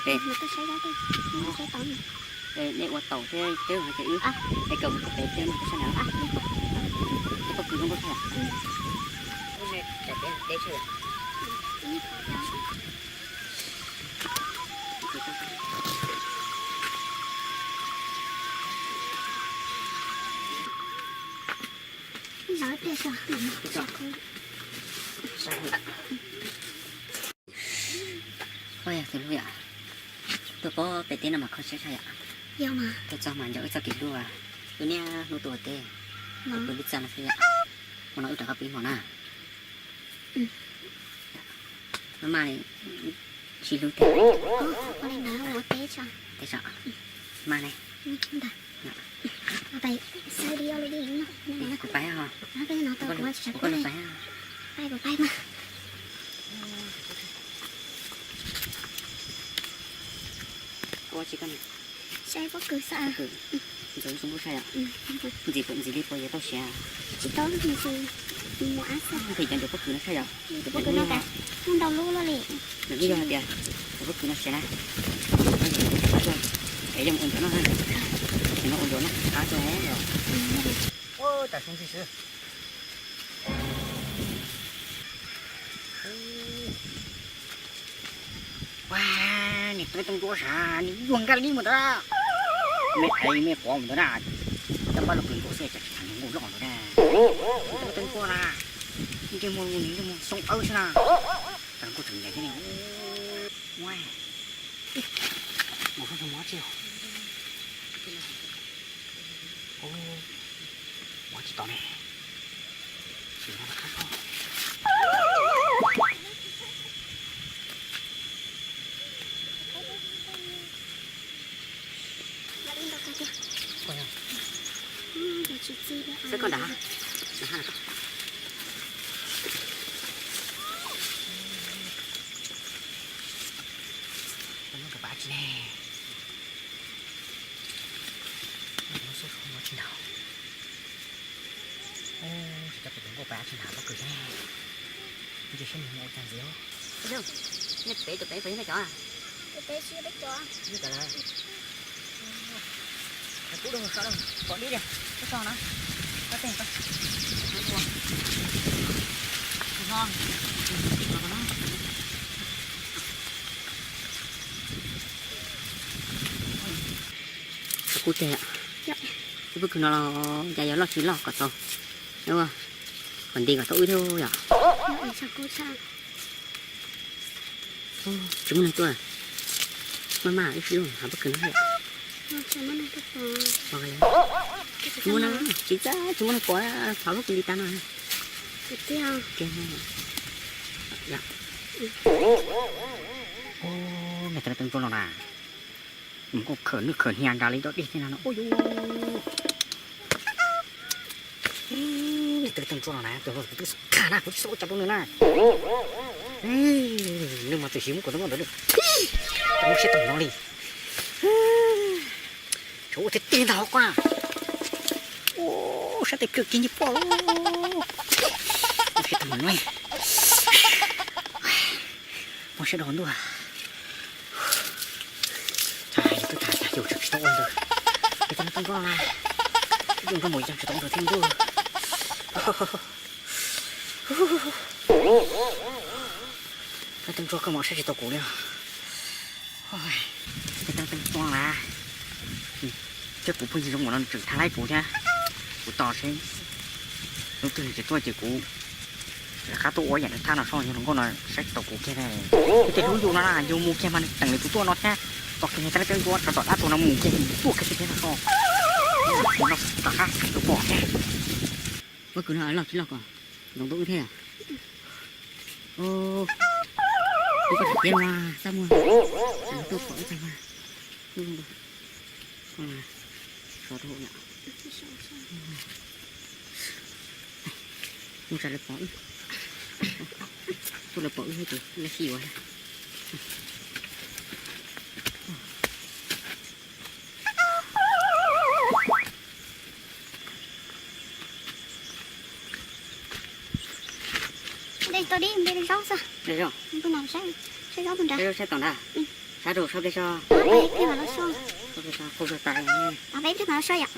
Mus tuaj saib dab tsi, mus saib tau. Nej ua taus thiab twb hais tias wb es kawm mus txog pem thiab no, sab nraud. Pob kws zoo nkauj thiab. Oj yog tus hlub yom, tuaj pob pem teb no mas kho siab tshaj yom. Tuaj txog mas nco wb txoj kev hlub, wb niaj hnub tuaj ua teb, pw lub txaj no xwb yom. Hmo no wb rov qab pw ib hmos na. Maj maj li, sib hlub tiag. Teb tso, maj ne. Kuv pais os, kuv pais os. Ua tsi koj ne? Saib pob kws xwb. Ntxim, ntxim li puas yuav tau siav? Tsis tau, mus ab xwb. Phem cov ntawm pob kws no saib yom. Tus pob kws no ntau lub luaj li. Nws yog hais tias tus pob kws no siav na, es yog ua ntawm no, es no ua ntawm no qab tuaj. Ua tas xyoo ntxi xwb. Ua, niam tab teej ntsuab sav, nws yuag nkaj li mus ntawd. Mej aiv mej quav mus ntawd na, coj pab lub kws nkaus xwb cas tsis tham nws nkaus loj ntawd na. Tab teej ntsuab na, ntsej muag nws ntsej muag xyoo awb xwb na. Cas nkaus tseem ncaim thiab ne. Ua, mus sab ntsug mov tsi. Ua tsis tau ne. Xav koj nram, nram hav no. Koj muab koj pab tsi ne? Koj muab xub xub tsi ntaus. Tsis tau tus nkauj pab tsi ntaus pob kws thiab ne. Ntsia saib nws ua cas ntxiv. Nej pem tus pem puas yog nej cov? Peb tsis yog peb cov. Yog cov lawm. Pub rau sawv daws pom dib li. Pub tso na. Pub tso. Kub tiag. Tus pob kws no los cas yuav loj tsis loj kom tau, kom nti kom tau wb thiab yom. Tsis muaj neeg tuaj. Maj maj wb sib hlub hav pob kws no. Tsis muaj neeg pom, tsis muaj neeg pom, thov pob kws li tas no. Ub, me tab teej ntsuab no na, nws kuj khawm nws khawm hnia nrad li dog dig thiab no. Ub, me tab teej ntsuab no na, tus no kuv twb xav na, kuv twb xav ua cas rau nws na. Nws mas txawm siv muab kuv tus nkauj ntawd, muab siab tag no li. Tshuav ua tiag tiag ntag hauv qab. Ub, sab tes plhawv kiag nyiaj poj. Ua siab tag no. Muab siab rau ntuj. Txhob hais li twb tham cas yus tseem tsis tau ua ntawd. Yus tseem tau nrog na, yus nrog mus yus tseem tsis tau ua ntawd thiab ntuj. Koj tau ntsuag koj mas saib tsis tau kuv li os. Koj tau ntsuag na, thiab kuv phooj ywg zoo no nws tseem thab laib kuv thiab. Kuv tos seb hnub twg nws tsis tuaj ces kuv rov qab tuaj ua yam nws thab no soj, yog hluas nkauj no saib tsis tau kuv kiag ne. Tej hlub yus no na yus mus kiag mas nws teem nws tus tuaj no thiab. Tos kiag niag tab teeb ntsuab rov tom dab tuag no mus kiag nws tuaj kiag xwb thiab no soj. Rov qab tus pom thiab. Pob kws no loj tsis loj kom ntxoov tau wb thiab. Ub, koj tsis tias mas xab muag, tuaj pom wb tag mas. Ub, so rau hauv yom. Mus tsa lawv pom wb, tuaj lawv pom wb thiab ces lawv xij yuav. Nte tau dib nte zaub xwb. Nte zaub. Saib zaub tom nrad. Ab rau so ple so. Peb mam los so. So ple so, qau so tas. Peb mam los so yom.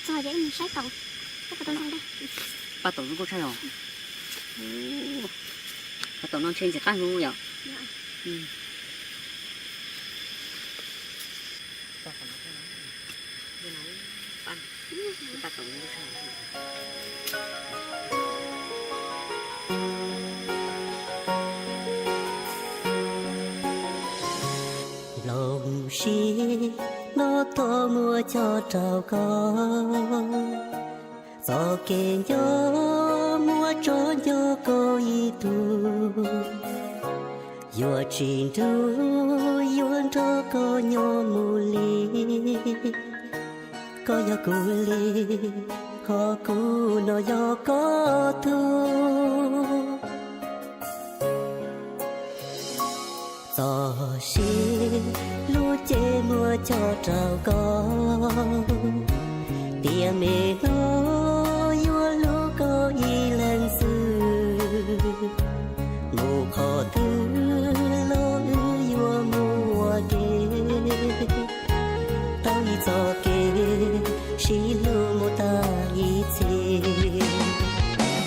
Txog ces saib taus, saib puas tau ntau. Paj taus zoo nkauj tshaj yom. Paj taus no ntshe ntxim qab hu yom. Los sis, no thov muab coj rau koj, txoj kev nco muab tso nco koj ib tug, yuav tsis nrug yuav nrog koj nyob mus li. Koj yog kuv li, ho kuv no yog koj tug. Txoj sia lub cev muab coj rau koj, tiam me no yuav hlub koj ib leeg xwb. Mus qhov twg los wb yuav mus ua ke, tau ib txoj kev sib hlub mus tag ib txhis.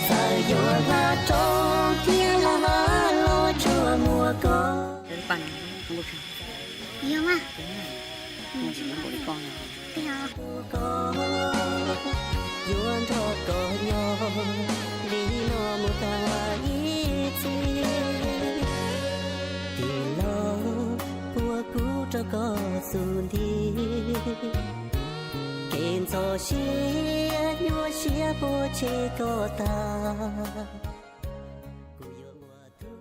Txawm yuav hla rau thiab hla los tsuas muaj koj. Yuav mas, yuav nrog koj nyob li no mus tag ib txhis. Tig los puag kuv rau koj xub ntiag, kev ntxhov siab nyuaj siab puas tseg koj tag. Kuv yuav ua tug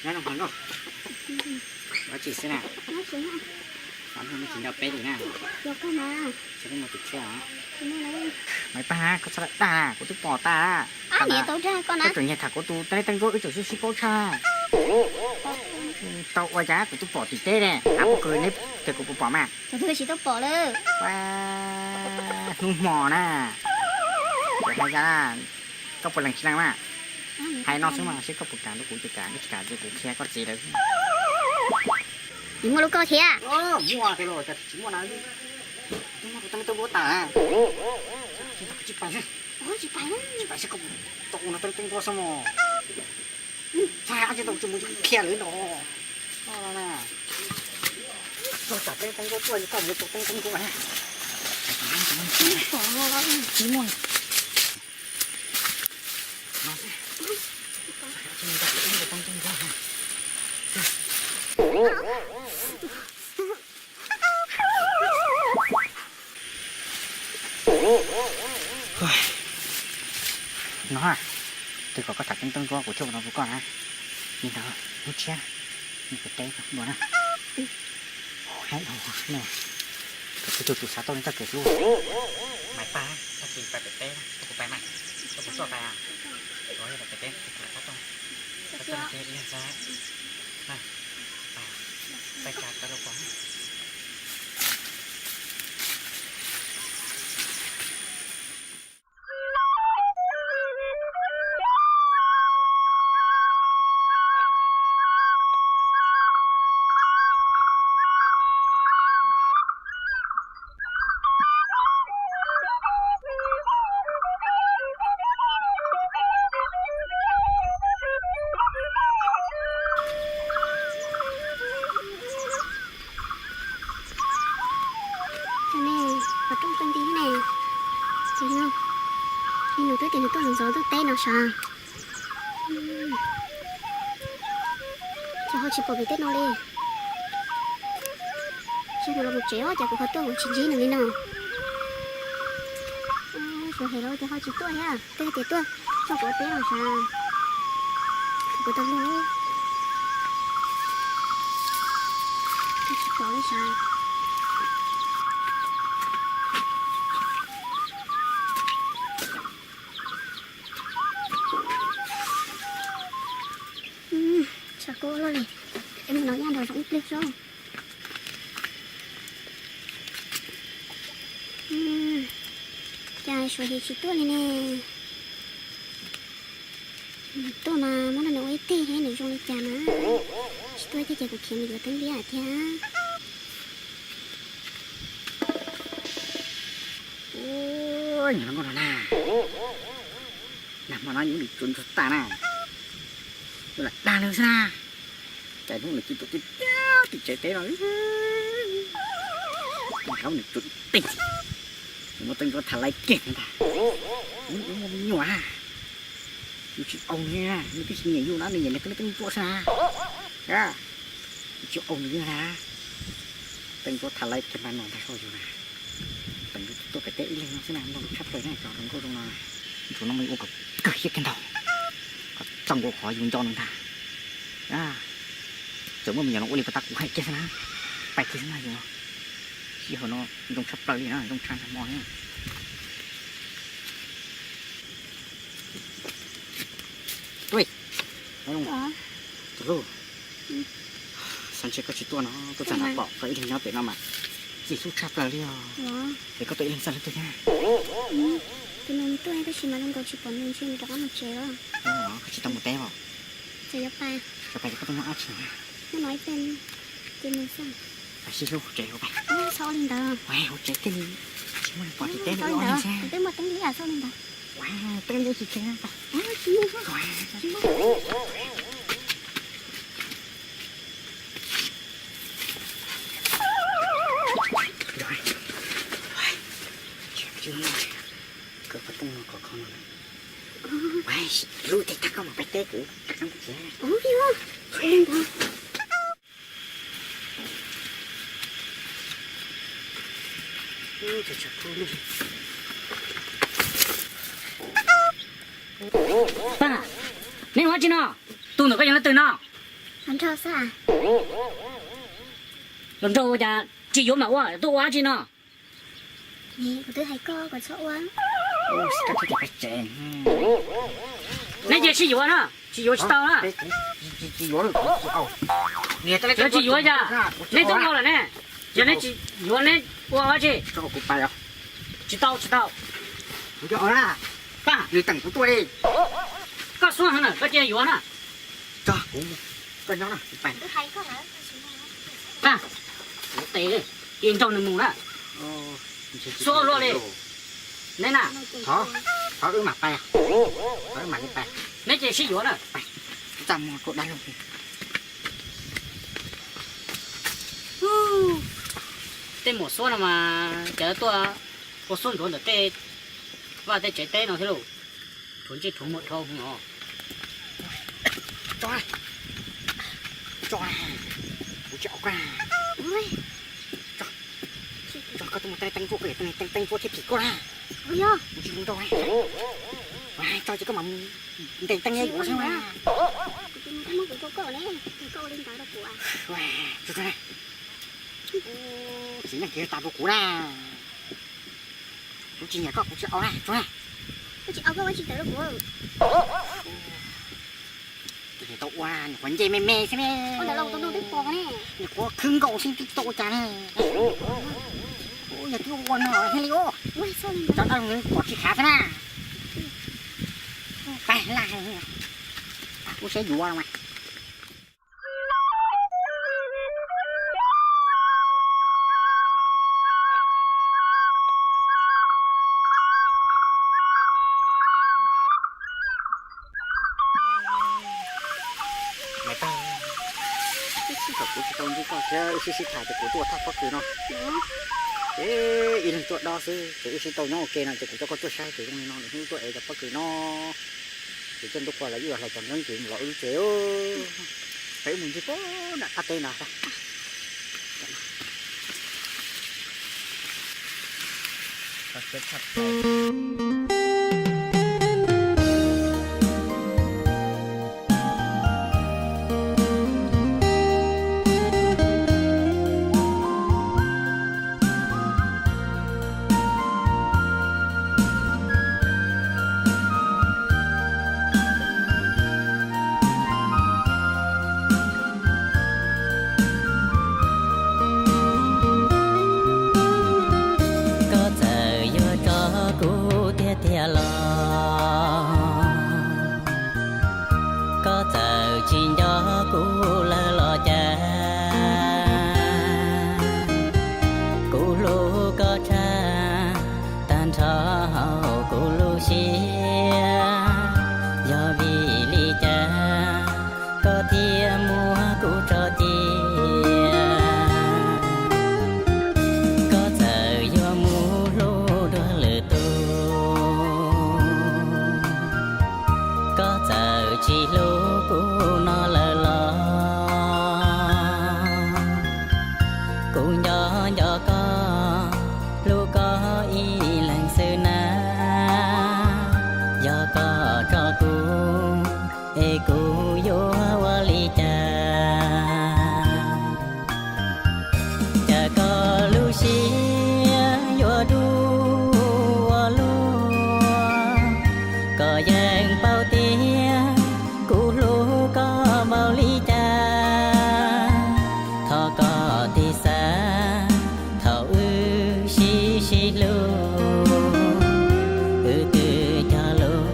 Nyob zoo hluas nkauj, ua tsis xwb na? Tsis nrog peb li na. Tsis mus tim thiab. Maiv Paj, koj txhob dag na, kuv twb pom tas. Koj tseem nyiag tham kuv tus teeb teeb nkuab, wb tseem sib sib paub tshaj. Tau ua cas kuv twb pom tim teb ne, ab puas kws neb tias kuv puas pom mas? Hnub hmo na, kuv hais cas koj puas lees tsis lees mas? Hais no xwb mas seb koj puas kam rau kuv, tsis kam, koj tsis kam ces kuv qhia koj txiv lawm. Nws muaj lub koj thiab. Muaj tiag los cas tsis muaj na. Twb muab tus teeb teeb nkuab tas. Tsis pais, tsis pais, tsis pais seb koj puas tau ua no teeb teeb nkuab xwb mos. Txhob hais dab tsi ntau, tsis mus qhia lawv no. Koj tsam teeb teeb nkuab tuaj, koj mus tua teeb teeb nkuab na. Tsis muaj. No, tus kom koj tham teeb teeb nkuab kuv coj no rau koj na. Li ntawd hnub tshiab nws kuv teb dua na. Haib dhau no, kuv tus tus xav tau li txoj kev hlub. Maiv Paj, tag kis pais pem teb, koj puas pais mas? Koj puas coj pais? Yog pais pem teb kuv lam pab tau. Koj coj li ib leeg xwb. Pais cas pais rau pom. Nws twb tias nws tuaj ntxov ntxov ntuj teb no sav. Ces ho tsis pom pem teb no li. Ces nws los mus tsev os, ces kuv ho tuaj kuv tsis ntsib nws li no. Suav hem los tias ho tsis tuaj thiab, twb tias tuaj txog kuv teb no sav. Kuv tau lug tsis pom li sav. Tshav kub loj li, es mus no ib nrog zoo ib pliag xwb. Cas Suav hem tsis tuaj li ne? Nws tuaj mas muab nws ua ib teg thiab nws zoo li cas na. Tsis tuaj ib teg ces kuv khiav mus yuav teeb liab thiab. Ua, nyob no na, nag hmo no yus nim tsuav ntsuag tas na, yus lam dag nws xwb na. Cas hnub nws cia tuaj tiag tiag tim tsev teb no. Nws tsuav ib teg, nws muaj teeb ntsuab tha laib kiag ntag. Yus muaj me nyuam, yus tsis au nws, nws twb tsis nyiam yus na, nws nyiam nws tej leej ntsuab xwb na. Yus tsis au nws li na. Teeb ntsuab tha laib kiag npaum no ntag, yus na. Teem tuaj pem teb ib leeg no xwb na, npau tshaj plaws na, cov hluas nkauj zoo no. Ntsuav no mas yuav ua kom kawg siab kiag ntag, kom txaus nkaus qhov yus nco nws ntag. Txawm muaj me nyuam los ua li puas tas kuv hais kiag xwb na, pais kiag xwb na yus. Sij hawm no zoo tshaj plaws li na, zoo tshaj ntsag hmo li. Tuj, Tuj Hlub, xav ntshe koj tsis tuaj no, tuaj txog no pom koj ib leeg nyob pem no mas txim hlub tshaj plaws li os. Es koj tuaj ib leeg xwb los tuaj thiab? Tus no tuaj tab sis mas zoo nkaus tsis pom nws, ntshe nws rov qab mus tsev lawm. Koj tsis tau mus teb os? Txawm yuav pais, yuav pais ces koj tuaj nyob dab tsi na? Nyob no ib pliag ces mus xwb. Sib hlub, tsev hu pais. Txhob ua li ntawd. Ua tsev thiaj li tsis muaj neeg pom tim teb li ua neeg xwb. Twb muaj teeb liab txhob ua li ntawd. Ua teeb liab tsis tsev na. Koj pab teeb no khov kho no. Lub teg tag koj mam pais teb kuv rov qab mus tsev. Paj, neb ua dab tsi no? Tus ntawm koj yog leej twg no? Hluas nraug ua cas tsis yuav mam ua, tuaj ua dab tsi no? Neb cia sib yuav na, tsis yuav tsis tau na. Yog tsis yuav cas neb twb ua lawm ne, yog neb tsis yuav neb ua dab tsi? Tsis tau, tsis tau. Paj, koj xub heev na, koj cia yuav na. Paj, tes, cia nrog nws mus na. Xub luaj li. Neb na, neb cia sib yuav na. Tej muam xuab no mas cas tuaj ua xuab ntsuav ntawm tej vaj tej tsev teb no thiab lauj. Rhuav ntsej rhuav muag dhau no. Tso, tso, kuv tsis au koj. Tso, koj tuaj mus teeb teeb ntsuab, koj yuav teeb teeb ntsuab thiab phim koj na. Kuv tsis mus nrau na. Tso ces koj mam ntes teeb yuav xwb na. Tsis nyiam koj kuv tsis au na, tsuag na. Koj tsis au koj ua tsis tawm rau kuv. Tus niam tau ua nws qhuav nce me me xwb ne. Nws qhuav khwb nkaus xwb twb tau ua cas ne. Yog twb ua no thiaj li ua. Cov dab laug nws pom tsis khav xwb na. Pab laj, kuv siab yuav los mas. Ib sij kom kuv tsis tau ntsib koj thiab ib sij sib tham ces kuv tuaj thaj pob kws no. Ces ib leeg tuaj dob xwb ces wb sib tau nyob ua ke no ces kuv coj koj tuaj saib ces zoo li no lwm hnub tuaj ev cov pob kws no. Ces coj ntuj qua los wb hlais cov nqeeb ces los wb lub tsev. Peb mus ncig puag nram qab teb no. Koj txawm yuav tso kuv tiag tiag los, koj txawm tsis nco kuv lawm los cas. Kuv hlub koj tshaj tag nrho hauv kuv lub siab, yog vim li cas koj thiaj muab kuv tso cia? Koj txawm yuav mus hlub dua lwm tus, koj txawm tsis hlub kuv no lawm los. Kuv nco nco koj, hlub koj ib leeg xwb na. Yog koj tso kuv, es kuv yuav ua li cas? Cas koj lub siab yuav dub ua luaj, koj yeej paub tias kuv hlub koj npaum li cas. Thov koj tiv xav thaum wb sib sib hlub, wb twb cog lus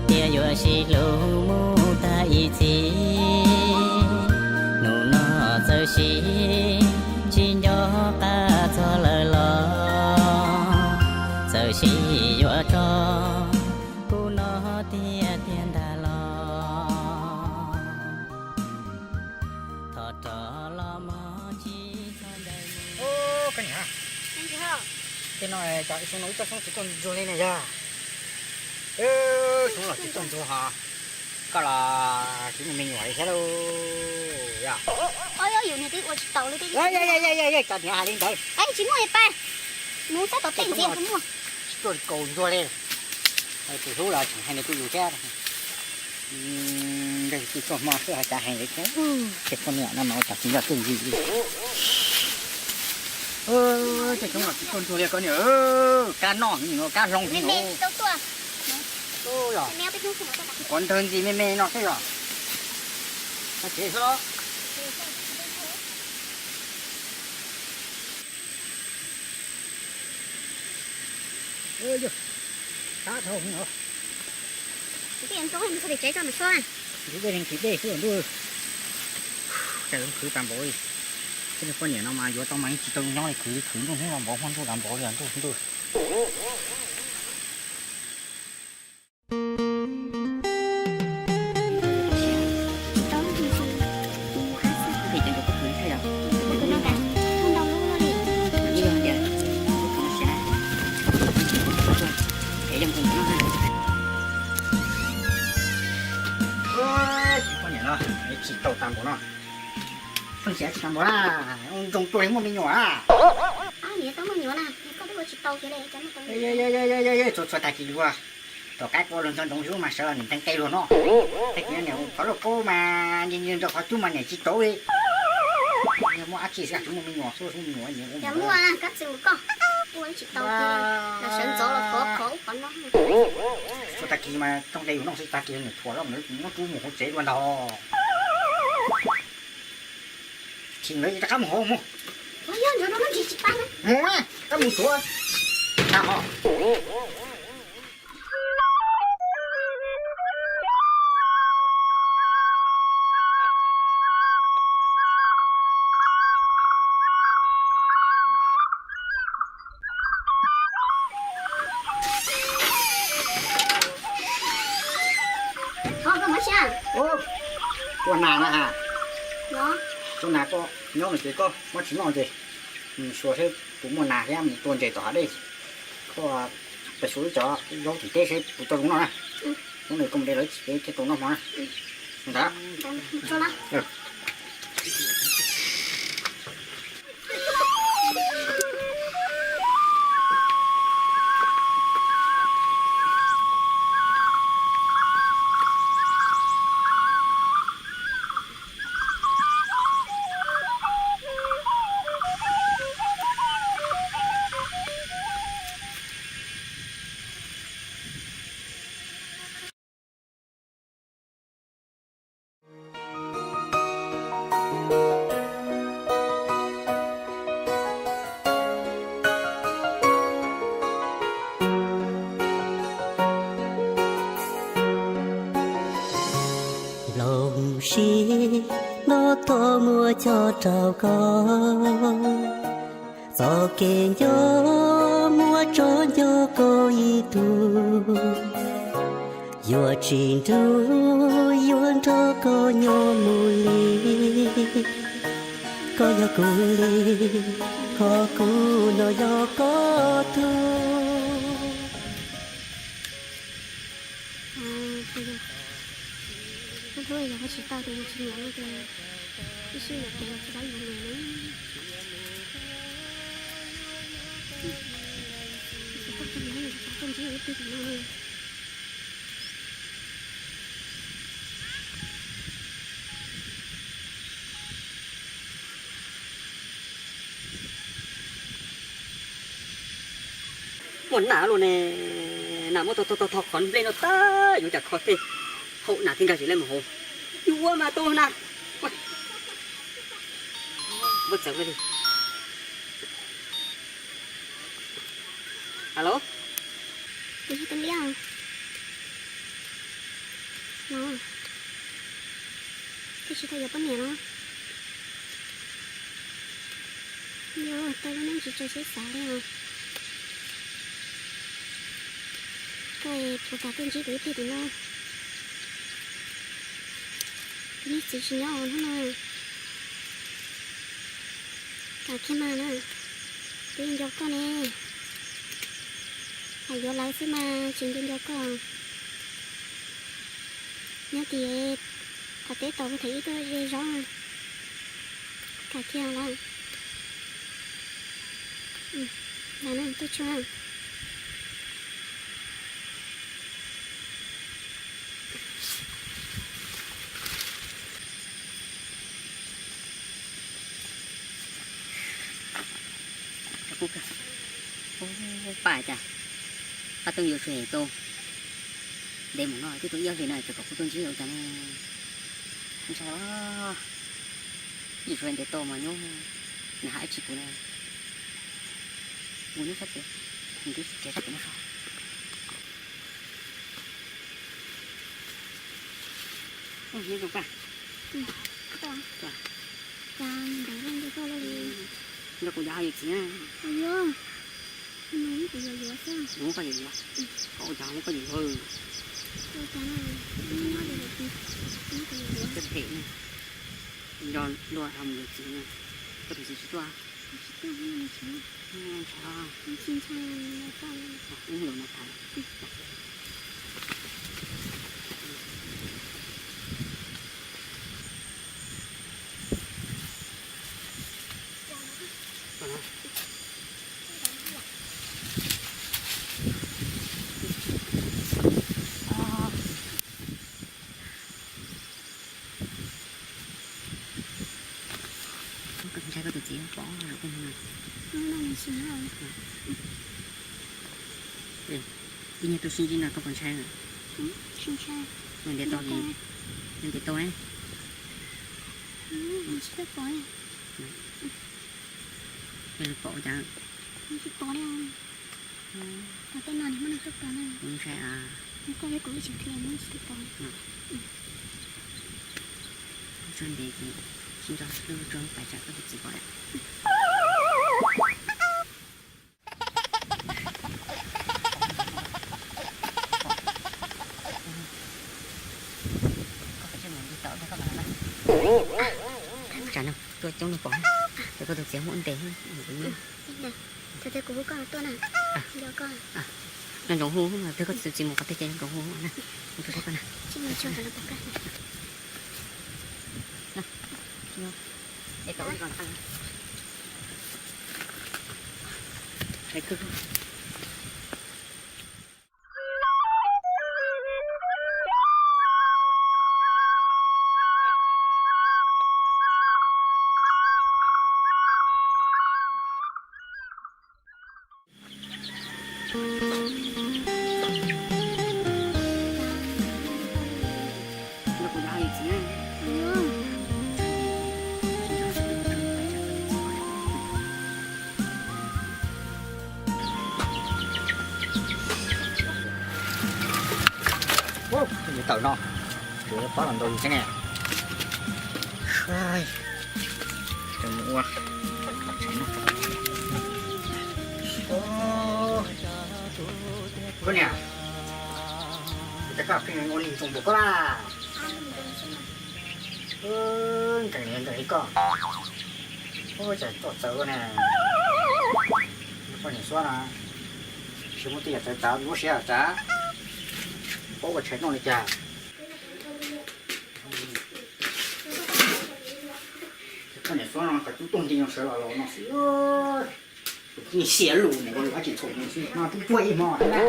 tias yuav sib hlub mus tag ib txhis. Hnub no txawm sib tsis nco qab txog lawm los, txawm sib yuav tso kuv no tiag tiag ntag los. Thov rov los mog tsis txhob ncaim mus. Koj niam, tej no cov xyoo no wb coj xyoob tsis tuaj ntsuag li na yog. Xyoob los tsis tuaj ntsuag hos koj los tsis muaj me nyuam li thiab lauj. Cov niam hais li ntawd, tsis muaj li pab, mus xab tom tej ntxiv kuv muaj. Tsis tuaj kaus ntsuag li. Tus hlub los tseem hais nws tus yus thiab. Ntshe tsis tuaj hmo xwb ho cav heev li thiab. Ces poj niam no mas ua cas tsis nco tej ntsis li. Tej xyoob los tsis tuaj ntsuag li koj niam, kab noj heev, kab hloov heev. Quav ntawg ntxi me me no xwb yog. Txhob tsev xwb los. Yog, qab dhau heev os. Nrhiav dej, nrhiav dej xwb ntuj. Cas lawv khwv tas npaum li. Tej poj niam no mas yuav tau mas yeej tsis tau nyob li, khwv li khwv nruj hnub los npaum, hmo ntuj los npaum li os ntuj ntuj. Poj niam no tsis tau tas npaum no. Pheej xyav tsis tas npaum na, zoo tuaj li muaj me nyuam a. Niam tau muaj me nyuam na, koj twb ua tsis tau kiag li. Txhua txhua tag kis luag tom qab kua luag nco ntsoov xwb mas sawv los niam ntees qe luag no. Tag kis niam qhov loj paub mas nco nco qhov cub mas niam tsis tau li. Muaj dab tsi xwb tsis muaj me nyuam xwb, muaj me nyuam. Muaj kab txwm koj ua tsis tau, sawv ntxov los qhov qhov ub qhov no. Txhua tag kis mas rooj qe luag no xwb, tag kis niam thuam los muab rub mus hauv tsev dua ntag. Chim lawv rov qab mus hauv mus. Mus, rov qab mus tuav. Tag ho. Ua nas na ha. Ua nas koj nyob no ces koj muab tsis noj ces suav seb. Kuv muaj nas thiab mus tua ntses tom hav dej, koj pais xyuas ib co zaub tim teb seb puas tau zoo noj na. Hnub no koj mus de lawv tsis peb thiaj tau noj hmo na. Ntawd. Looj siab no thov muab coj rau koj, txoj kev nco muab tso nco koj ib tug. Yuav tsis nrug yuav nrog koj nyob mus li, koj yog kuv li, ho kuv no yog koj tug. Hlub yog ho tsis tau tus yus tsis nyiam no ces ib sij nyiam phem los tsis tau yus nyiam na. Tsis tau txog nws, tsis tau txog ntsib ib tug no. Muaj nas luaj ne, nas muab tog tog tog tog qhov nplej no tag, yuav cas kho tej haum nas thiaj nkag tsis lej mus hauv. Yuav mas tau na. Muab txawv li. Alo. Tus yog tus liab no, thiaj tsis tau yuav poj niam no. Yog tau lub neej tsis tso siab xav li os. Koj puas kam tuaj ntsib kuv ib pliag tim no? Kuv niag txiv tsis nyob os hnub no. Kam kiag mas na, kuv yeej nco koj ne. Hais yuav lawv xwb mas tsis nco nco koj. Nyob tim qhov teb tod kuv tham ib tuaj ze zaub na. Kam kiag lawm. Los na, tuaj tshua. Paj cas pab tuaj yuav tsuas tau ntev mus no twb tau ib ob hlis no tseem kom kuv tuaj ntsib ua cas ne. Ntshai os, ib tsuas ntev tau mas nyob nws hais tsis kuv na. Mus nyob sab pem, mus nyob sab pem no so. Nyob zoo Paj. Cas ntawd nco koj li. Nco kuv cov hauj lwm txiv na. Ua yuav, kuv yuav yuav xwb. Ua koj yuav yuav, koj ua cov hauj lwm koj yuav yuav. Ua cas no, nyob nyob li, nyob kuv yuav yuav. Koj phem na, nco luag ho mus yuav txiv na, koj tus txiv tsis tuaj. Tsis tuaj, ntshai os. Tsis ntshai, ntshai os. Koj ntshai koj tus txiv pom zoo koj ntshai. Ib nyuag tuaj sib ntsib no koj puas ntshai? Nws ntiav tau, nws ntiav tau ne. Pom cas? Tsis pom li. Tom tej no nws muab nws tuaj pom na. Kuv ntshai a. Koj thiab kuv ib txwm qhia nws tsis tuaj pom. Tso ntev ces sib nrog hlub tso pais tsam koj tus txiv pom lawm. Tsam no tuaj coob no pom, ces koj tus txiv muaj ntes kuv nyob. Thaum twg kuv hu koj tuaj na. Nco koj. Nco ntsoov hu, twb koj txiv mus qhov twg ces nco ntsoov hu na. Kuv tuaj saib koj na. Tawm no, tsuav pob los ntau thiab ne. Mus ua. Koj niam, cas koj pheej ua li tsoom npum koj laj? Nkees nkees li koj, cas tuaj txawv ne. Koj niam Suab no, tsis muaj tej yam txawv txav lub siab txav, paub ua tshais noj li cas. Koj niam Suab no kom cub tuaj nti no sawv los los no xwb. Tus pheej xiam lus niam ko lus dab tsi txhaum no xwb no twb tuaj ib hmo na.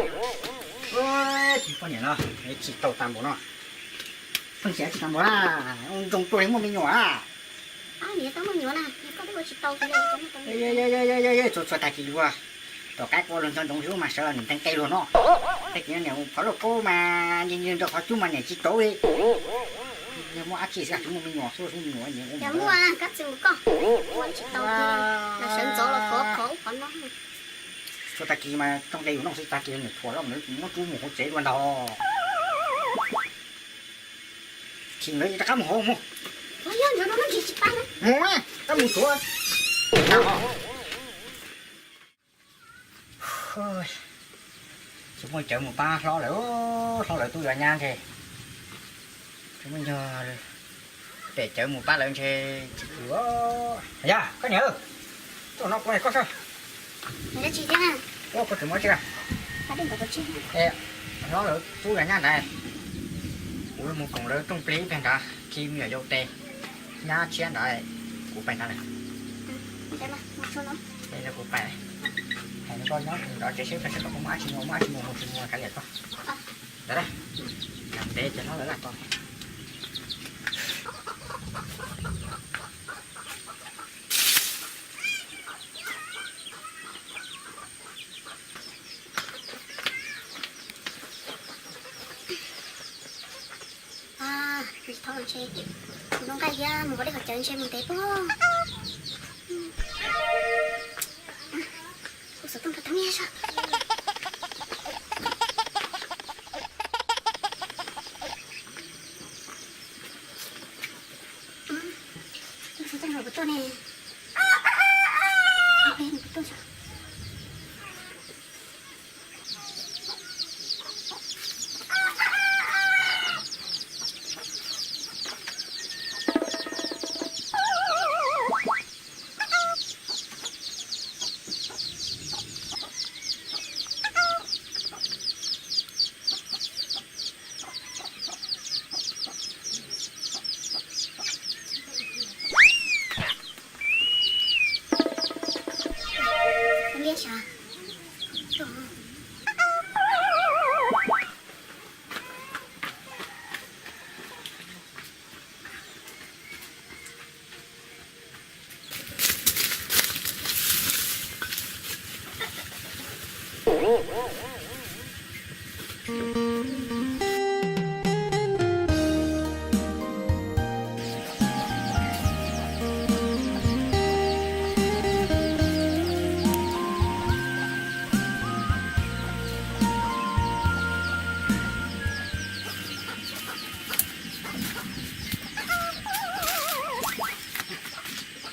Tus poj niam no tsis tau tas npaum no. Pheej xiam tsis tas npaum na. Ua zoo tuaj li muaj me nyuam na. Txhua txhua tag kis luag, tom qaib kuv ua luag nco ntsoov xwb mas sawv los niam nteeg qe luag no. Tag kis no niam phov lauj kaub mas nci nci nrog qhov cub mas niam tsis tau li. Yog muaj dab tsi xwb, tsis muaj me nyuam xwb, muaj me nyuam niam ua. Txhua tag kis mas tsoo qe luag no xwb, tag kis niam thuam lawm muab rub mus hauv tsev dua ntag. Chim lawv rov qab mus hauv mus. Mus, rov mus tuav. Tsis muaj cawv mus pab hlob lawm, hlob lawv tub yuav nyab ntshe. Tsis muaj nyuag pem cawv mus pab lawv ntshe tsis pw. Yog koj niam, tuaj no kuv hais koj saib. Koj tsis muaj tsi. Hlob lawv tub yuav nyab ntawd, kuv mus koom lawv rooj plig ib pliag nrad khi me nyuam yau tes, nyab tshiab ntawd, kuv pais nrad lawm. Kuv pais, hais nws koj nyob nrad tsev seb koj muaj dab tsi mus, muaj dab tsi mus, mus tsis mus kav liam koj. Ntawd, ntev ces hlob lawv laj tos. Thov los ntshe kuv zoo nqaij thiab mus ua dej kom cawv ntshe mus ntev tuaj. Kuv xov tooj rau thab nyiaj saib. Kuv xov tooj rau kuv tuaj ne. Kuv tuaj saib.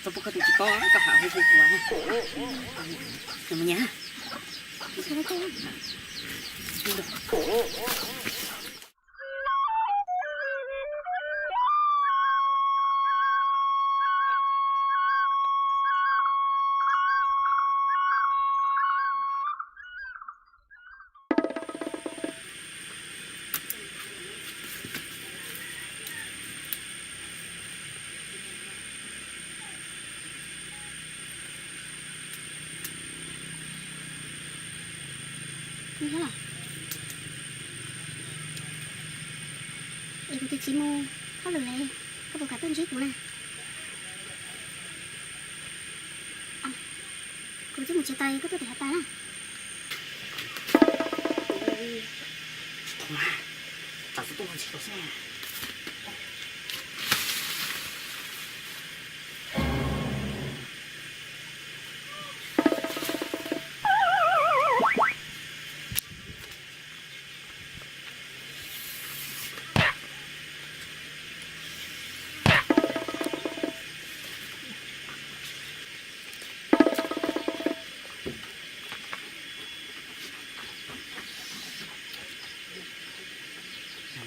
Txog pub koj tus tsis paub koj ham hu hu hu. Nws mus nyas. Nyob los, es kuv twb tsis mus hauj lwm li, koj puas kam tuaj ntsib kuv na? Kuv twb mus tsis tau, koj tuaj tim hav tas na.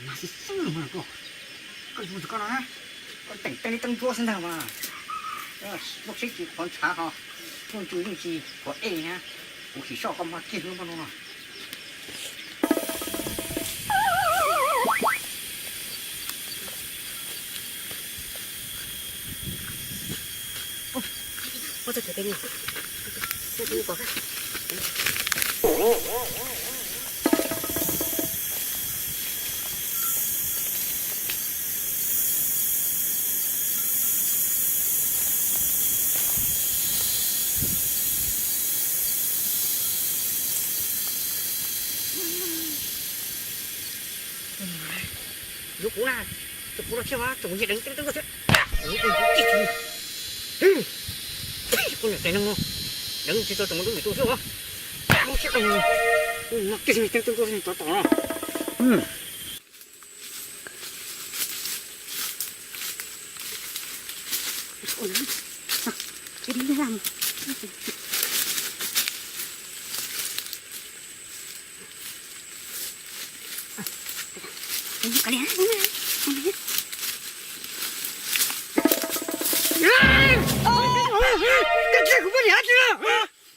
Mas xwb xwb no koj, koj yuav mus rau koj no na, koj teem teeb li teeb nruab xwb ntag mas. Lub tsheb tsis qhuav ntshav ho, lub ntsws yeej tsis qhuav ej na, kuv sim soj koj mag kiag lub npaj no no. Yuav kuv na, tus kuv los thiab mas tsoom yig deev teeb teeb tuaj thiab. Kuv niam tais neeg no, deev tsis tau tsoom lub niam tus xwb os. Lub siab dog no, kiag teeb teeb tuaj rov tom no.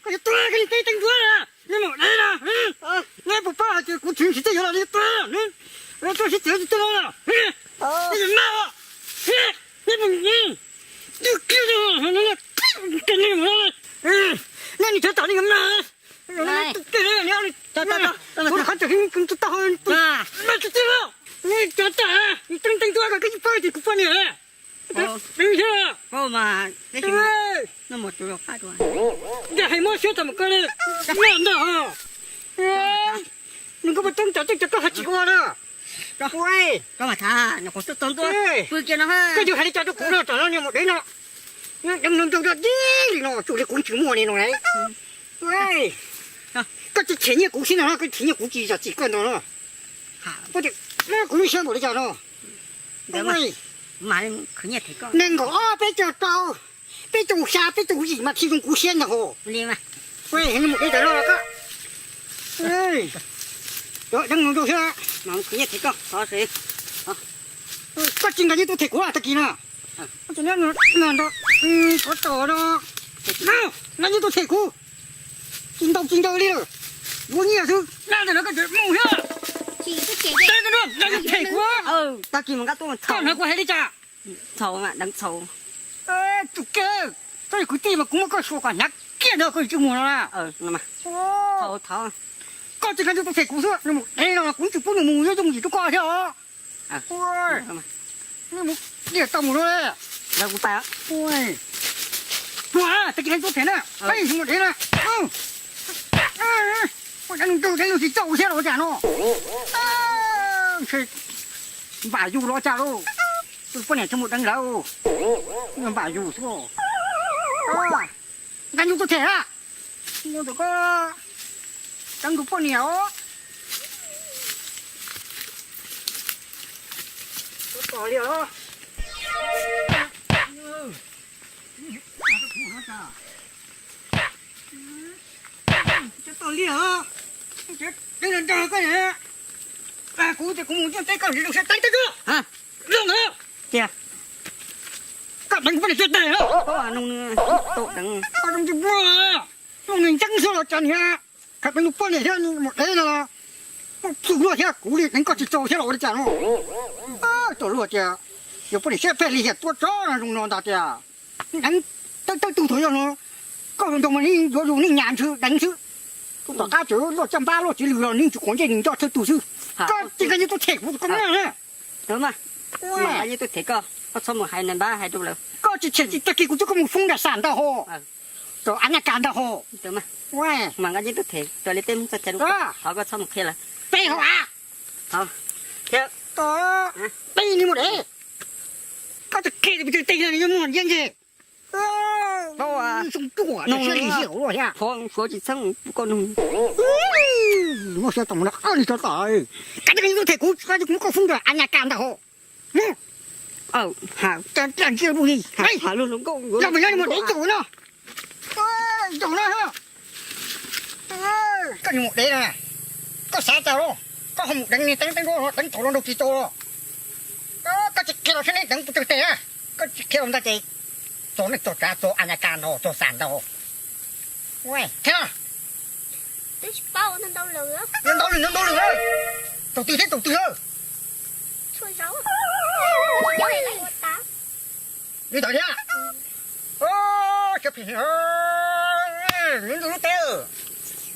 Koj yuav tuag, koj li teb teeb nruab na, neb mus deb na. Neb puas paub hais tias kuv txiv tsis tej yuav los li tuag, neb tuaj sib txev tsis tej los. Neb yuav mag, neb mus, twb kiag, neb mus, neb nim cov tom neb yuav mag, kuv qhov tseem tsis tau, mag tsis tau, neb cov tom, teeb teeb nruab koj twb paub tias kuv poj niam. Nws hais mob siab tag mus koj li, noj ntag ho. Nws koj puas txeeb cov tej cov koj hais tsis ua na. Koj yuav hais li cas rau kuv no, tam no niag maum dev no, deev no nrog dog dig li no, tsuas li kuv tsis muaj li no lauj. Koj tsis them nyiaj kuv xwb no, koj them nyiaj kuv tsis zam txim koj ntag no. Kuv lub siab npaum li cas no. Nees nkaum ob, peb caug rau, peb caug xya, peb caug yim mas thiaj zoo kuv siab ntag hos. Deev no rau thiab, koj tsis nqa nyiaj tuaj them kuv tag kis no. Koj tsis nqa nyiaj tuaj them kuv, tsis ntau tsis ncaws li lawm, yuav nyiaj xwb, dab ntawm no koj tseem mus thiab. Tag kis mus nqa tuaj, koj hnav kuv hais li cas? Txhaum, deev txhaum. Tus kawg, koj yog kwv tij mas kuv muab koj xyuas kom hnyav kiag ntawd koj tsis mus no na. Koj tsis nqa nyiaj tuaj them kuv xwb, nws mus deb no kuv tsis pub nws mus, yuav yooj yim rau koj thiab os. Neb mus diaj tau mus no. Tag kis nqa nyiaj tuaj them na, peb mus deb na. Ua dab ntug deb no tsis txaus siab los cas no. Npam yus los cas lauj, tus poj niam tsis mus deev lawv, npam yus xwb. Nqa nyiaj tuaj them na, nyiaj tuaj, koj deev tus poj niam os. Tos li os, deev nrog koj, kuv tias kuv mus ntiaj teb koj zoo siab teeb teb tuaj, zoo ntawd. Koj deev poj niam tsis teg, koj zoo tsis muaj, zoo nws ntseeb xwb los cas niag, khav deev tus poj niam thiab mus deb no los, muaj txuj luaj thiab kuv li deev koj tsis txaus thiab los ua li cas no. Txawm luag tias yog poj niam siab phem li hiam tuaj tso zoo no ntag tias, deev tawb tawb tug thaum yog no, koj zoo nraug mas yeej yuav yus neej nyam ntswg deev xwb. Tom qab tseem luaj caj npab luaj txiv lws los nws tsis quav ntsej nws nco thawj tug xwb. Koj tsis nqa nyiaj tuaj them kuv, koj nqa nyiaj tuaj them koj, koj txhob mus hais npab hais rau lawv. Koj tsis them tsis tag kis kuv twb koj mus foob nram sam ntag ho, rau av nyaj kas ntag ho. Mas nqa nyiaj tuaj them raws li tej Hmoob txoj cai, thov koj txhob mus qhia lawv. Peb hauv av. Peb ni mus de. Koj tsis qhia pes tsawg tes no nws yuav muaj ntiab ntseg. Suav tsis txheeb koj nug. Muaj siab tau mus no, li cov tom, koj tsis qhia kuv, kuv muab koj foob nram av nyaj kas ntag ho. Los mus nyob mus deev caum no. Caum no, koj mus deev na, koj xav cas los, koj ho mus deev niag teeb teeb duab deev thaum los nraug tsis tau los. Koj tsis qhia los saib neb deev kuv txog tes na, koj tsis qhia los ntag ces txog neej txog tsav txog av nyaj kas ntag txog xam ntag. Thiab ntau lwm ntau lwm, tus twg thiab tus twg. Li ntawd thiab. Siab phem, lub ntuj lub teb,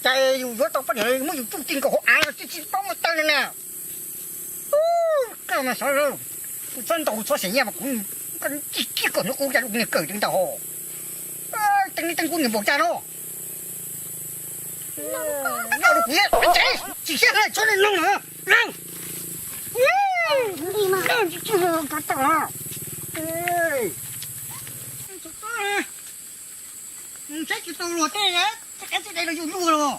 cas yus yuav tau poj niam muab yus tsuj ti nkaus hauv av tsis tsis paub muaj taw li na. Koj mas xyov, kuv txhob ntaus txhob xeem nyiaj mas kuv, koj tsis tsis kom hnub kuv cas niag kawm ntag ho. Teeb teeb kub niag npaum cas no. Noj rau kuv tsev, tsis siab txhob li no. Saib tsis tau luag tej, tej qab tej dai los yus luag los.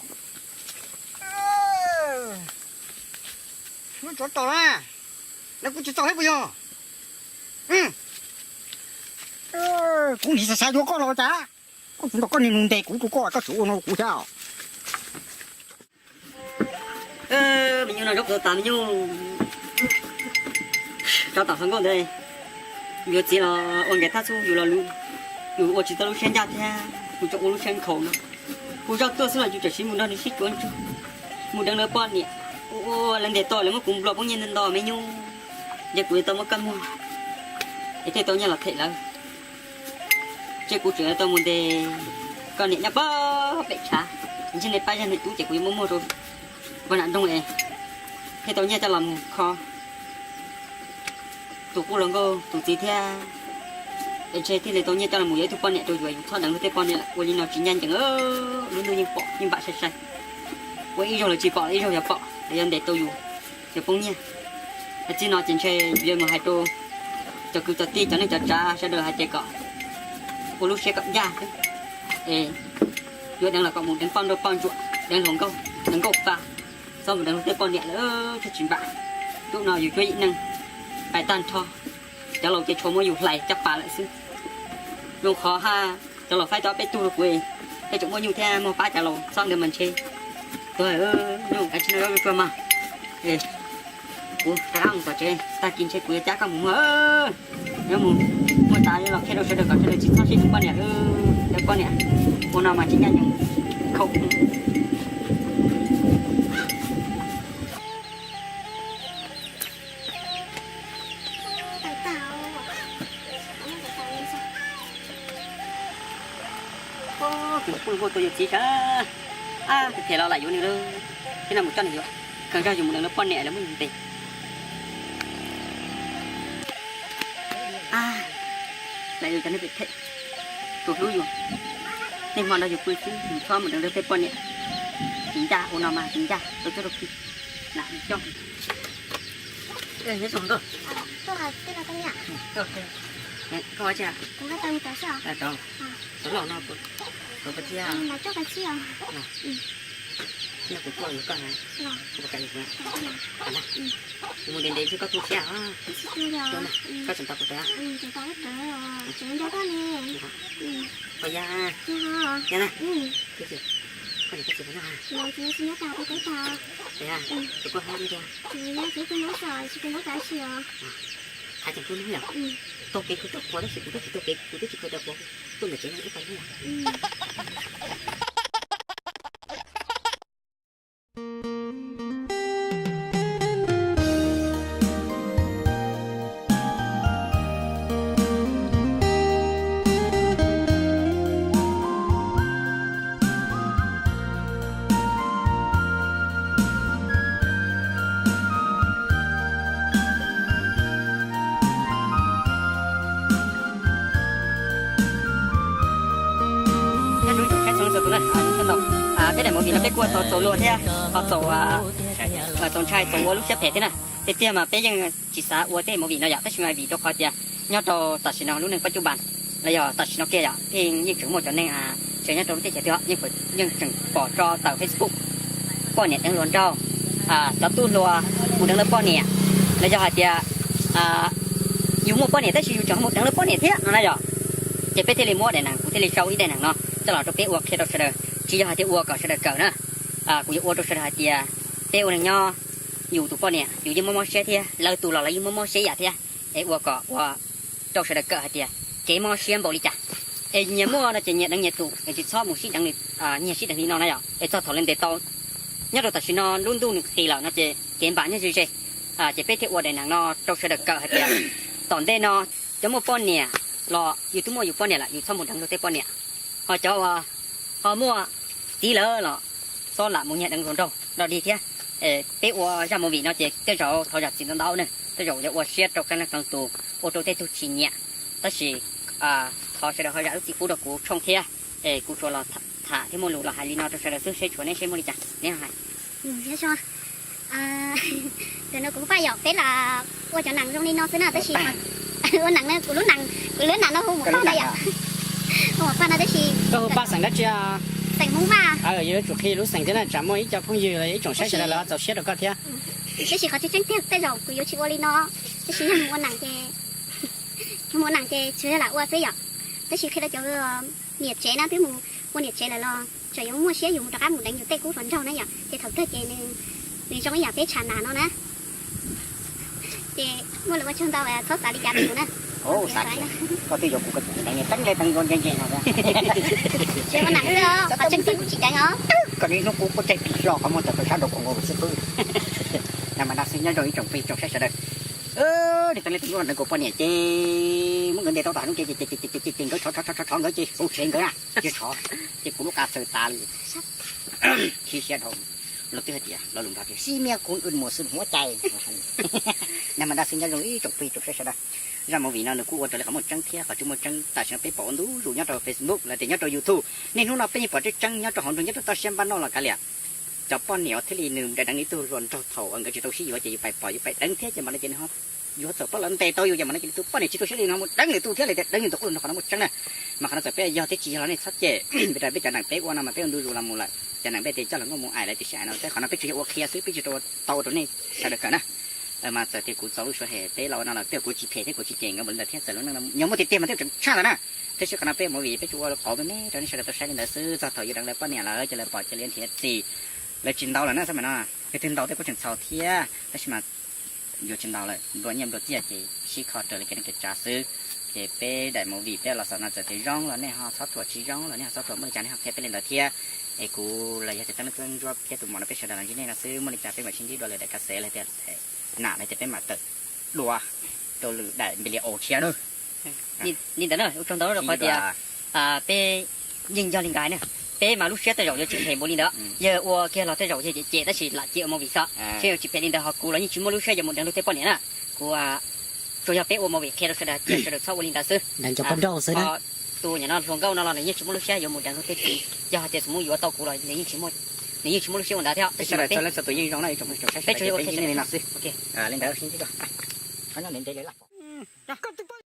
Lub tsov tom na, lawv kuv tsis txaus thiab puas yog? Kuv nim xav xav yuav koj los cas, koj tsis ntaus koj niag nus ntes kuv, koj tsis ua no kuv thiab. Me nyuam no zaub qhwv tas me nyuam. Rau tom hluas nkauj ntawd, yuav txiv los ua nkaus thaj xub yus los lus, yus ua tsis tau lub siab ncaj thiab, yus tseem ua lub siab nkhaus no. Kuv zoj tuaj xwb los yus tseem siv mus nrog nws sib cuav ntsuag, mus deev lawv poj niam, ua lawv ntes tau lawv muab kuv nplua poob nyiaj ntau ntau me nyuam, ntshe kuv yuav tau muab koj muag es thiaj tau nyiaj los them lawv. Ntshe kuv tseem yuav tau mus ntes koj niam nyob pog pem tshav, ntshe nej pab zaj niam tub ces kuv yuav muab muag rau pog nram nroog es thiaj tau nyiaj coj los mus kho tus qub hluas nkauj tus txiv thiab. Es ntshe thiaj li tau nyiaj coj los mus yuav ib tug poj niam rau yus, yus txhob deev luag tej poj niam lawm, ua li no tsis ncaj ncees. Lub ntuj yeej pom yeej npam sai sai, ua ib zaug lawv tsis pom los ib zaug yog pom, lawv yuav ntes tau yus, yus poob nyiaj. Txij no ces ntshe yus yuav mus hais rau cov kwv cov tij cov neej cov tsav sawv daws hais tias kom ua lub siab kom ncaj xwb, es yuav deev los kom mus deev poj nrauj poj ntsuam, deev hluas nkauj, deev nkauj fa, txhob mus deev luag tej poj niam lawm, thiaj tsis npam. Hnub no yus cuab yim neej pais tag nrho, cov laus ces tsuas muab yus hlais caj pas lawm xwb. Zoo qhov haj cov laus faib tau ob peb tug rau kuv, peb tseem muaj nyuj thiab muaj pab cov laus txhob ntawd mas ntshe tuag. Nyuj kav tsij noj zaub tsuag mas, kuv rov qab mus tom tsev, tag kis ntshe kuv yuav cab koj mus muag. Yuav mus muag tas yuav los qhia rau sawv daws kom sawv daws tsis txhob sib deev poj niam, deev poj niam ua no mas tsis ncaj ncees, khaum. Tus poj niam tua yus txiv sav, ab, them los lam yuav nws lawm, thiab no mus coj nws yuav, kawg zog yus mus deev lawv poj niam lawv muab yus ntes. Ab, lam yuav cov neeg phem phem, tus hlub yus, nej hmo nrog yus pw xwb, yus txhob mus deev lawv tej poj niam. Tsis ncaj, ua no mas tsis ncaj, tau coj rau pw, lam coj. Koj ua tsi? Kuv loj no, kuv thiab. Kuv koj yuav koj na, kuv puas kam yuav kuv na? Kuv mus ntev ntev ntshe koj tu siab os. Koj tseem tos kuv rawv. Qhov yas, yas na, koj tsis, koj tsis noj. Tus koj hab ntiag. Hais tseem kub hnub yom, taug kev kuv twb tsis quav tab sis kuv twb tsis tau quav, tuaj ntawm tsev no ib qho hnub yom. Vim no peb kuj tau txaus luag thiab ho txaus, txaus ntshai txaus ua lub siab phem thiab na. Tiag tiag mas peb yeej tsis xav ua tej movie no yom, tab sis mas vim rau qhov tias nyob rau tam sim no lub neej pab cub npas los yog tam sim no kiag yom, pheej yeej tseem muaj cov neeg tseem nyob rau lub teb chaws twg yeej tseem pom tso tawm Facebook poj niam deev hluas nraug, cov tub hluas mus deev lawv poj niam, los yog hais tias yus muaj poj niam tab sis yus tseem ho mus deev lawv poj niam thiab no na yom. Ces peb thiaj li muab daim neeg, kuv thiaj li sau ib daim neeg no coj los rau peb ua qhia rau sawv daws, tsis yog hais tias ua kom sawv daws kawm na. Kuv yuav ua rau sawv daws hais tias peb ua neeg nyob, yus tus poj niam yus yeej mob mob siab thiab, lawv tus los lawv yeej mob mob siab yam thiab. Es ua kom ua rau sawv daws kawm hais tias kev mob siab npaum li cas. Es nyias muaj no ces nyias deev nyias tus, es tsis txhob mus sib deev, nyiag sib deev li no na yom. Es txog thaum li ntes tau, nyob rau tam sim no lub ntuj nws qis lawm no ces kev npam nyob ze ze. Ces peb thiaj ua daim neeg no rau sawv daws kawm hais tias tom ntej no cov muaj poj niam los yus twb muaj yus poj niam lawm, yus txhob mus deev luag tej poj niam. Ho cov uas ho muaj txiv lawm los txhob lam mus nyiag deev hluas nraug dog dig thiab. Peb ua zaj movie no ces tej zaum thov zam txim ntau ntau ne, tej zaum yuav ua siab rau qee leej qee tus, ua rau tej tug tsis nyiam. Tab sis thov sawv daws ho zam lub txim pub rau kuv tshooj thiab. Es kuv tsuas los tham thiab muaj lus los hais li no rau sawv daws xwb, seb tshuav neb seb muaj li cas neb hais. Tam no kuv Paj yom, peb lam ua cov neeg zoo li no xwb na, tab sis ua neeg no kuv lub neeg, kuv lub neeg no hu Muam Paj na yom. Hu Muam Paj no tab sis koj hu Paj xeem dab tsi? Xeem Hmoob Vaj. Yuav tsum qhia lub xeem thiab na, tsam muaj ib co phooj ywg los yog ib tsoom saib sawv daws lawv txaus siab rau koj thiab. Tab sis qhov tseeb tseeb tiag tej zaum kuv yuav tsis ua li no, tab sis yog mus ua neeg ces, mus ua neeg ces tsuas yog lam ua xwb yom. Tab sis qhia rau cov niam tsev na, peb mus ua niam tsev lawm los tseem yuav muaj siab yus mus rov qab mus deev yus tej tub hluas nraug na yom, ces thaum kawg ces nws zoo ib yam peb tshav nas no na. Ces muaj lus ua tsaug ntau, txhob xav li cas rau kuv na. Xav, koj twb yuav kuv, koj tseem deev, deev le deev ua ntse ntse no. Tsis ua neeg xwb os, qhov tseeb tiag kuv tsis deev os. Koj niaj hnub kuv kuj tseg pis hlo qhov muag tawm rau sab nraud kuv nkaus xwb pwb. Nag mas nag xwb nyob zoo ib tsoom phooj ywg tsoom saib sawv daws. Nws teev le teev ua neeg kuv poj niam ces muab nkawd ntes tau tom hauv nroog ces, ces nkawd tshov tshov tshov nkawd ces ua tsheb nkawd na, tsis tshov ces kuv lub qa txhaws tas li. Khib siab dhau. Los twb hais tias lo lus nrog tias si mias kuv ua mus xwb huab cai. Nag mas nag xwb nyob zoo ib tsoom phooj ywg tsoom saib sawv daws. Zaj movie no nws kuj ua raws li qhov muaj tseeb thiab qhov tsis muaj tseeb. Tam sim no peb pom ua ntu zus nyob rau Facebook los tias nyob rau YouTube, niaj hnub no peb yeej pom tseeb tseeb nyob rau hauv nroog, nyob rau toj siab npab no los kav liam. Cov poj niam thiaj li nws deev deev ib tug hluas nraug thaum uas nkawd tsis tau sib yuav ces yus pais pom yus pais deev thiab ces mam li ces nws ho yuav txawm poj los ntes tau yus ces mam li ces nws tus poj niam tsis tau siab li no mus deev nws tus thiab li tias deev nws tus qub no qhov no muaj tseeb na. Mas qhov no txawm peb yog thiab tsis yog los nej txhob cem, vim rau peb cov neeg peb ua no mas peb ua ntu zus los mus lawm, cov neeg peb tias coj los nkauj mus aim lawv tiam sis aim no peb qhov no peb tsuas yog ua qhia xwb, peb tsis tau ua rau nej sawv daws kawm na. Mas txawm tias kuv txaus lub suav hem peb los ua no los twb kuv tsis phem thiab kuv tsis cem nkawd npaum li ntawd thiab, txawm lub neej nyob muaj tiag tiag mas twb tseem tshaj ntawd na. Tab sis qhov no peb ua movie peb tsuas ua qauv me me rau nej sawv daws tau saib li ntawd xwb, txog thaum yus deev lawv poj niam lawm ces lawv pom cia li nrhiav txim, lawv tsis ntau lawm na xab mas no. Yog twg ntau tej kuj tseem txhaum thiab tab sis mas yuav tsis ntau lawm, nplua nyiaj nplua txiaj ces sib kho raws li kev neej kev tsav xwb. Ces peb daim movie peb los xaus no txawm tias zoo los nej ho txhob thuam, tsis zoo los nej ho txhob thuam, muaj li cas nej ho qhia peb li ntawd thiab. Es kuv los yog tias Txawj Ntsuab thiab tus muam no peb sawv daws los ntsib nej no xwb, muaj li cas peb mam sib ntsib dua lwm daim ka xev los tias nam los tias peb mam tawm dua rau lwm daim video tshiab na. Li ntawd na, ua tsaug ntau rau qhov tias peb yeej yog li nkawd na, peb mas lub siab tej zaum yuav tsis phem npaum li ntawd, yog ua kiag los tej zaum yog cem cem tab sis lam cia ua movie xwb, seb yuav tsis phem li ntawd ho kuv los yeej tsis muaj lub siab yuav mus deev luag tej poj niam na. Kuv tsuas yog peb ua movie qhia rau sawv daws, sawv daws txhob ua li ntawd xwb. Ho tus nyuam no hluas nkauj no los nws yeej tsis muaj lub siab yuav mus deev luag tej txiv, yog hais tias xum muj yuav tau kuv los nws yeej tsis muaj lub siab ua ntawd thiab. Tab sis peb tsuas yog ua qhia sawv daws, li ntawd.